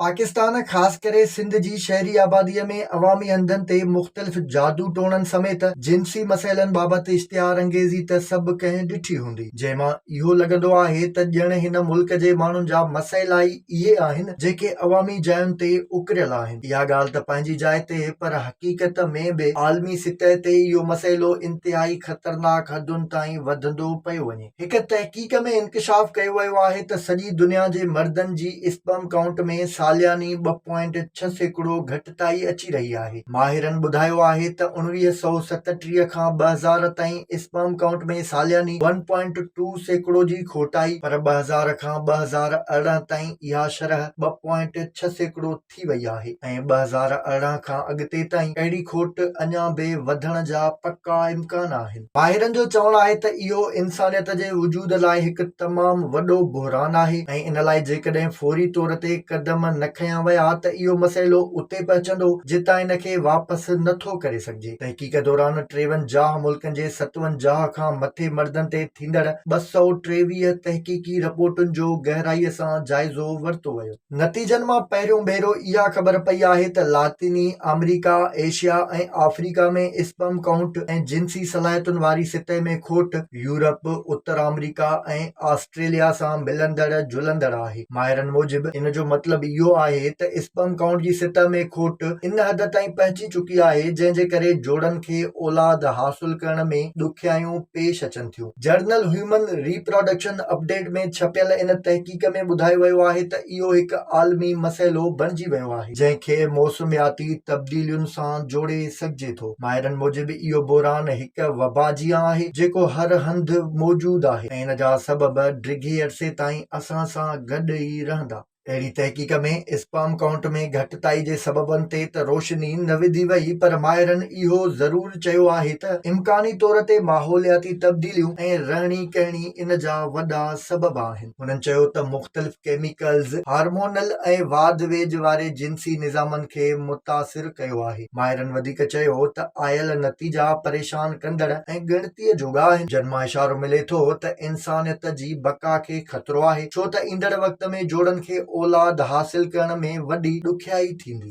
پاڪستان خاص ڪري سنڌ جي شهري آبادي ۾ عوامي هنڌن تي مختلف جادو ٽوڻن سميت جنسي مسئلن بابت اشتهار انگيزي ته سڀ ڪنهن ڏٺي هوندي جنهن مان اهو لڳندو آهي ته ڄڻ هن ملڪ جي ماڻهن جا مسئلا ئي اهي آهن جيڪي عوامي جاين تي اڪريل آهن. اها ڳالهه ته پنهنجي جاء تي پر حقيقت ۾ به عالمي سطح تي اهو مسئلو انتهائي خطرناڪ حدن تائين وڌندو پيو وڃي. هڪ تحقيق ۾ انڪشاف ڪيو ويو آهي ته سڄي دنيا جي مردن جي اسپرم ڪائونٽ ۾ سالياني 2.6% گهٽتائي اچي رهي آهي. ماهرن ٻڌايو آهي ته 1937 کان 2000 تائين اسپرم ڪائونٽ ۾ سالياني 1.2% جي کوٽ آئي پر 2000 کان 2018 تائين اها شرح 2.6% ٿي وئي آهي ۽ 2018 کان اڳتي تائين اهڙي کوٽ اڃا به وڌڻ جا پڪا امڪان آهن. ماهرن جو چوڻ آهي ته اهو انسانيت جي وجود لاء هڪ تمام وڏو بحران آهي ۽ ان لاء جيڪڏهن فوري طور تي قدم نه کنيا ويا ته اهو مسئلو اتي پهچندو جتان ان کي واپس نه ٿو ڪري سگهجي. تحقيق دوران 53 ملڪن جي 57 کان مٿي مردن تي ٿيندڙ 223 تحقيقي رپورٽن جو گهرائي سان جائزو ورتو ويو. نتيجن مان پهريون ڀيرو اها خبر پئي آهي ته لاطيني آمريڪا، ايشيا ۽ آفريڪا ۾ اسپرم ڪائونٽ ۽ جنسي صلاحيتن واري سطح ۾ کوٽ يورپ، اتر آمريڪا ۽ آسٽريليا سان ملندڙ جلندڙ آهي. ماهرن موجب ان جو مطلب اهو آهي ته اسپرم ڪائونٽ جي سطح ۾ کوٽ ان حد تائين پهچي چڪي آهي جنهن جي ڪري جوڙن کي اولاد حاصل ڪرڻ ۾ ڏکيائيون پيش اچن ٿيون. جرنل هيومن ريپراڊڪشن اپڊيٽ ۾ ڇپيل ان تحقيق ۾ ٻڌايو ويو آهي ته اهو هڪ عالمي مسئلو بڻجي ويو آهي، جنهن کي موسمياتي تبديلين سان جوڙي سگهجي ٿو. ماهرن موجب اهو بحران هڪ وبا جيان آهي، جيڪو هر هنڌ موجود آهي ۽ ان جا سبب ڊگهي عرصي تائين اسان سان گڏ ئي رهندا. اهڙي تحقيق ۾ اسپرم ڪائونٽ ۾ گهٽتائي جي سببن تي ته روشني نه وڌي وئي پر ماهرن اهو ضرور چيو آهي ته امڪاني طور تي ماحولياتي تبديليون ۽ رهڻي ڪهڻي ان جا وڏا سبب آهن. هنن چيو ته مختلف ڪيميڪلز هارمونل ۽ واڌ ويجهه واري جنسي نظامن کي متاثر ڪيو آهي. ماهرن وڌيڪ چيو ته آيل نتيجا پريشان ڪندڙ ۽ ڳڻتيء جوڳا آهن، جن مان اشارو ملي ٿو ته انسانيت جي بقا کي خطرو آهي، ڇو ته ايندڙ وقت ۾ جوڙن کي اولاد حاصل ڪرڻ ۾ وڏي ڏکيائي ٿيندي.